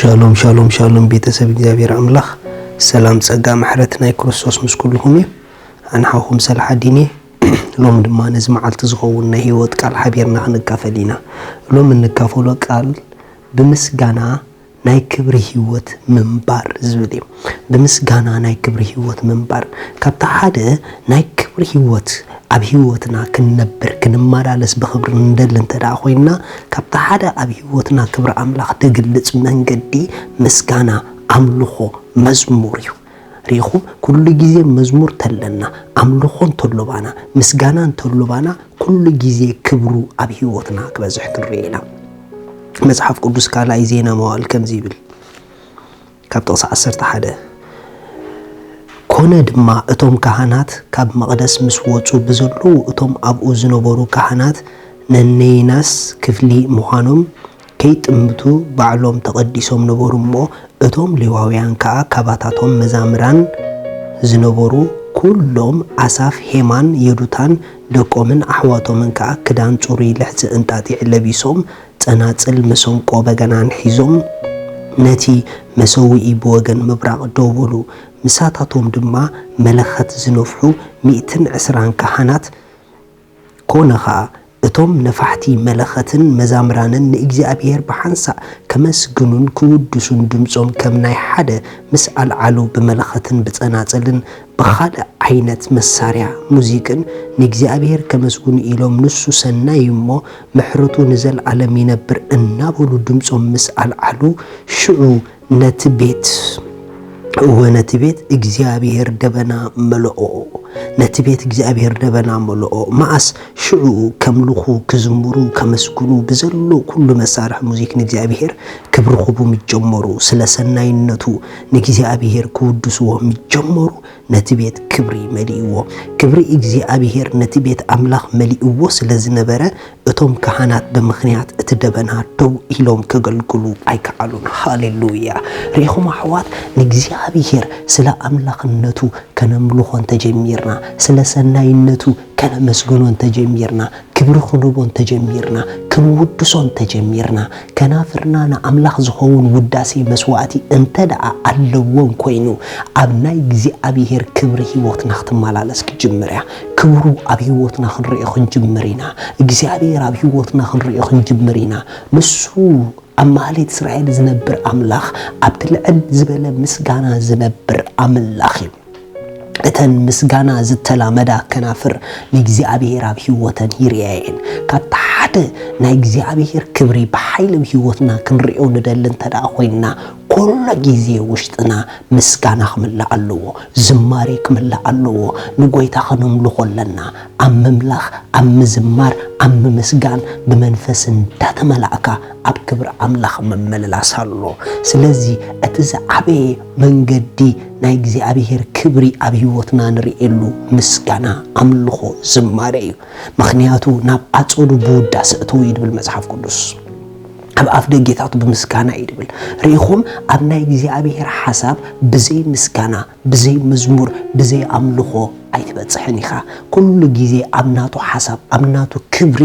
ሻሎም ሻሎም ሻሎም፣ ቤተሰብ እግዚኣብሔር ኣምላኽ ሰላም፣ ጸጋ፣ ምሕረት ናይ ክርስቶስ ምስ ኩልኹም እዩ። ኣንሓኹም ሰላሓዲን እየ። ሎም ድማ ነዚ መዓልቲ ዝኸውን ናይ ህይወት ቃል ሓቢርና ክንካፈል ኢና። ሎም እንካፈሎ ቃል ብምስጋና ናይ ክብሪ ህይወት ምንባር ዝብል እዩ። ብምስጋና ናይ ክብሪ ህይወት ምንባር፣ ካብቲ ሓደ ናይ ክብሪ ህይወት ኣብ ህይወትና ክንነብር፣ ክንመላለስ፣ ብኽብሪ ንደሊ እንተ ደኣ ኮይንና፣ ካብቲ ሓደ ኣብ ህይወትና ክብሪ ኣምላኽ ደግልጽ መንገዲ ምስጋና፣ ኣምልኾ፣ መዝሙር እዩ። ርኢኹም፣ ኩሉ ግዜ መዝሙር ተለና፣ ኣምልኾ እንተሎ ባና፣ ምስጋና እንተሎ ባና፣ ኩሉ ግዜ ክብሩ ኣብ ህይወትና ክበዝሕ ክንርኢ ኢና። መጽሓፍ ቅዱስ ካልኣይ ዜና መዋዕል ከምዚ ይብል፣ ካብ ጥቕሲ ዓሰርተ ሓደ፣ ኮነ ድማ እቶም ካህናት ካብ መቕደስ ምስ ወጹ ብዘለዉ፣ እቶም ኣብኡ ዝነበሩ ካህናት ነነይናስ ክፍሊ ምዃኖም ከይጥምቱ ባዕሎም ተቐዲሶም ነበሩ እሞ፣ እቶም ሌዋውያን ከኣ ካባታቶም መዛምራን ዝነበሩ ኩሎም፣ ኣሳፍ፣ ሄማን፣ የዱታን፣ ደቆምን ኣሕዋቶምን ከኣ ክዳን ጽሩይ ልሕጺ እንጣጢዕ ለቢሶም፣ ጸናጽል፣ መሰንቆ፣ በገናን ሒዞም ነቲ መሰውኢ ብወገን ምብራቕ ደው በሉ። ምሳታቶም ድማ መለኸት ዝነፍሑ ሚእትን ዕስራን ካህናት። ኮነ ኸኣ፣ እቶም ነፋሕቲ መለኸትን መዛምራንን ንእግዚኣብሔር ብሓንሳእ ከመስግኑን ክውድሱን ድምጾም ከም ናይ ሓደ ምስ ኣልዓሉ፣ ብመለኸትን ብጸናጽልን ብኻልእ ዓይነት መሳርያ ሙዚቅን ንእግዚኣብሔር ከመስግኑ ኢሎም፣ ንሱ ሰናይ እዩ እሞ ምሕረቱ ንዘለዓለም ይነብር እናበሉ ድምጾም ምስ ኣልዓሉ፣ ሽዑ ነቲ ቤት፣ እወ፣ ነቲ ቤት እግዚኣብሔር ደበና መለኦ። ነቲ ቤት እግዚኣብሔር ደበና መለኦ። መኣስ ሽዑ ከምልኹ፣ ክዝምሩ፣ ከመስግኑ ብዘሎ ኩሉ መሳርሒ ሙዚክ ንእግዚኣብሔር ክብሪ ክህቡ ምስ ጀመሩ፣ ስለ ሰናይነቱ ንእግዚኣብሔር ክውድስዎ ምስ ጀመሩ፣ ነቲ ቤት ክብሪ መሊእዎ። ክብሪ እግዚኣብሔር ነቲ ቤት ኣምላኽ መሊእዎ ስለ ዝነበረ፣ እቶም ካህናት ብምኽንያት እቲ ደበና ደው ኢሎም ከገልግሉ ኣይከኣሉን። ሃሌሉያ! ርኢኹም ኣሕዋት፣ ንእግዚኣብሔር ስለ ኣምላኽነቱ ከነምልኾ እንተጀሚርና፣ ስለ ሰናይነቱ ከነመስግኖ እንተጀሚርና፣ ክብሪ ክንቦ እንተጀሚርና፣ ክንውድሶ እንተጀሚርና፣ ከናፍርና ንኣምላኽ ዝኸውን ውዳሴ መስዋእቲ እንተ ደኣ ኣለዎን ኮይኑ፣ ኣብ ናይ እግዚኣብሔር ክብሪ ህይወትና ክትመላለስ ክትጅምር እያ። ክብሩ ኣብ ህይወትና ክንሪኦ ክንጅምር ኢና። እግዚኣብሔር ኣብ ህይወትና ክንሪኦ ክንጅምር ኢና። ንሱ ኣብ ማህሌት እስራኤል ዝነብር ኣምላኽ፣ ኣብቲ ልዕል ዝበለ ምስጋና ዝነብር ኣምላኽ እዩ። እተን ምስጋና ዝተላመዳ ከናፍር ንእግዚኣብሔር ኣብ ህይወተን ይርኣየን። ካብቲ ሓደ ናይ እግዚኣብሔር ክብሪ ብሓይሊ ኣብ ህይወትና ክንሪኦ ንደሊ እንተ ደኣ ኮይንና፣ ኩሉ ግዜ ውሽጥና ምስጋና ክምላእ ኣለዎ፣ ዝማሬ ክምላእ ኣለዎ። ንጎይታ ከነምልኾ ኣለና። ኣብ ምምላኽ፣ ኣብ ምዝማር፣ ኣብ ምምስጋን ብመንፈስ እንዳተመላእካ ኣብ ክብሪ ኣምላኽ ምምልላስ ኣሎ። ስለዚ እቲ ዝዓበየ መንገዲ ናይ እግዚኣብሔር ክብሪ ኣብ ህይወትና ንርእየሉ ምስጋና፣ ኣምልኾ፣ ዝማሬ እዩ። ምኽንያቱ ናብ ኣጸዱ ብውዳሰ እተዉ እዩ ድብል መጽሓፍ ቅዱስ። ኣብ ኣፍ ደጌታቱ ብምስጋና እዩ ድብል። ርኢኹም፣ ኣብ ናይ እግዚኣብሔር ሓሳብ ብዘይ ምስጋና፣ ብዘይ መዝሙር፣ ብዘይ ኣምልኾ ኣይትበጽሕን ኢኻ። ኩሉ ግዜ ኣብ ናቱ ሓሳብ፣ ኣብ ናቱ ክብሪ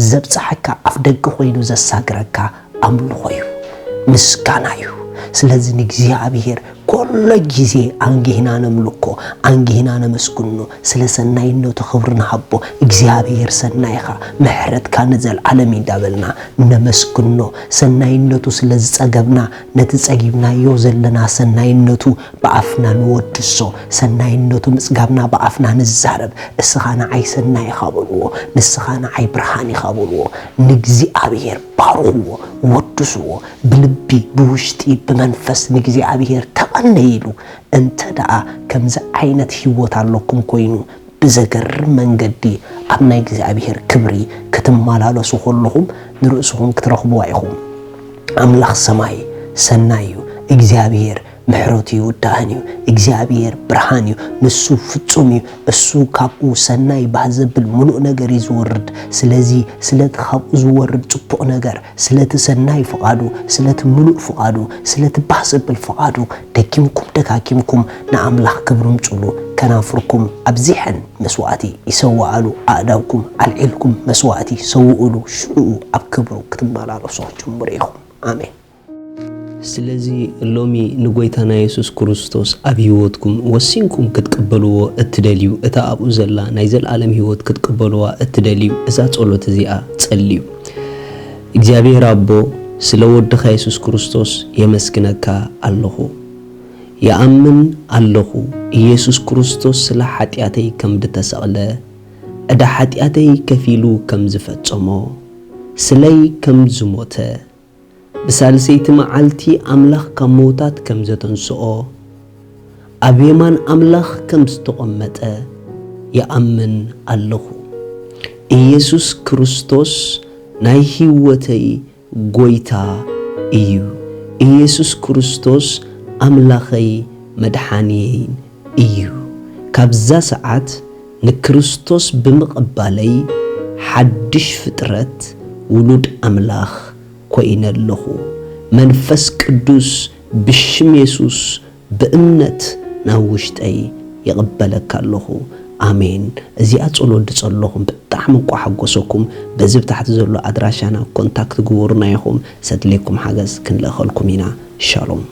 ዘብጽሐካ፣ ኣፍ ደገ ኮይኑ ዘሳግረካ ኣምልኾ እዩ፣ ምስጋና እዩ። ስለዚ ንእግዚኣብሔር ኩሉ ግዜ ኣንጊህና ነምልኮ፣ ኣንጊህና ነመስግኖ፣ ስለ ሰናይነቱ ክብሪ ንሃቦ። እግዚኣብሔር ሰናይኻ፣ ምሕረትካ ንዘለዓለም እዩ እንዳበልና ነመስግኖ። ሰናይነቱ ስለ ዝጸገብና፣ ነቲ ጸጊብናዮ ዘለና ሰናይነቱ ብኣፍና ንወድሶ፣ ሰናይነቱ ምጽጋብና ብኣፍና ንዛረብ። እስኻ ንዓይ ሰናይ ኢኻ በልዎ፣ ንስኻ ንዓይ ብርሃን ኢኻ በልዎ። ንእግዚኣብሔር ባርኽዎ፣ ወድስዎ። ብልቢ፣ ብውሽጢ፣ ብመንፈስ ንእግዚኣብሔር ተቐነይሉ። እንተ ደኣ ከምዚ ዓይነት ህይወት ኣለኩም ኮይኑ፣ ብዘገርም መንገዲ ኣብ ናይ እግዚኣብሔር ክብሪ ክትመላለሱ ከለኹም ንርእስኹም ክትረኽብዋ ኢኹም። ኣምላኽ ሰማይ ሰናይ እዩ። እግዚኣብሔር ምሕረቱ ይውዳእን እዩ። እግዚኣብሔር ብርሃን እዩ። ንሱ ፍጹም እዩ። እሱ ካብኡ ሰናይ ባህ ዘብል ምሉእ ነገር እዩ ዝወርድ። ስለዚ ስለቲ ካብኡ ዝወርድ ጽቡቕ ነገር፣ ስለቲ ሰናይ ፍቓዱ፣ ስለቲ ምሉእ ፍቓዱ፣ ስለቲ ባህ ዘብል ፍቓዱ ደኪምኩም ደካኪምኩም ንኣምላኽ ክብሪ ምጹሉ። ከናፍርኩም ኣብዚሐን መስዋእቲ ይሰውኣሉ፣ ኣእዳውኩም ኣልዒልኩም መስዋእቲ ሰውኡሉ፣ ሽዑ ኣብ ክብሩ ክትመላለሱ ክትጅምሩ ኢኹም። ኣሜን። ስለዚ ሎሚ ንጎይታና የሱስ ክርስቶስ ኣብ ህይወትኩም ወሲንኩም ክትቅበልዎ እትደልዩ፣ እታ ኣብኡ ዘላ ናይ ዘለኣለም ህይወት ክትቅበልዋ እትደልዩ፣ እዛ ጸሎት እዚኣ ጸልዩ። እግዚኣብሔር ኣቦ፣ ስለ ወድኻ የሱስ ክርስቶስ የመስግነካ ኣለኹ። ይኣምን ኣለኹ፣ ኢየሱስ ክርስቶስ ስለ ሓጢኣተይ ከም ድተሰቕለ፣ ዕዳ ሓጢኣተይ ከፊሉ ከም ዝፈጸሞ፣ ስለይ ከም ዝሞተ፣ ብሳልሰይቲ መዓልቲ ኣምላኽ ካብ ምዉታት ከም ዘተንስኦ፣ ኣብ የማን ኣምላኽ ከም ዝተቐመጠ ይኣምን ኣለኹ። ኢየሱስ ክርስቶስ ናይ ህይወተይ ጎይታ እዩ። ኢየሱስ ክርስቶስ ኣምላኸይ መድሓንየይን እዩ። ካብዛ ሰዓት ንክርስቶስ ብምቕባለይ ሓድሽ ፍጥረት ውሉድ ኣምላኽ ኮይነ ኣለኹ። መንፈስ ቅዱስ ብሽም የሱስ ብእምነት ናብ ውሽጠይ ይቕበለካ ኣለኹ። ኣሜን። እዚኣ ጸሎት ድጸለኹም ብጣዕሚ እንቋ ሓጎሰኩም። በዚ ብታሕቲ ዘሎ ኣድራሻና ኮንታክት ግበሩና ኢኹም። ሰድሌኩም ሓገዝ ክንልእኸልኩም ኢና። ሻሎም።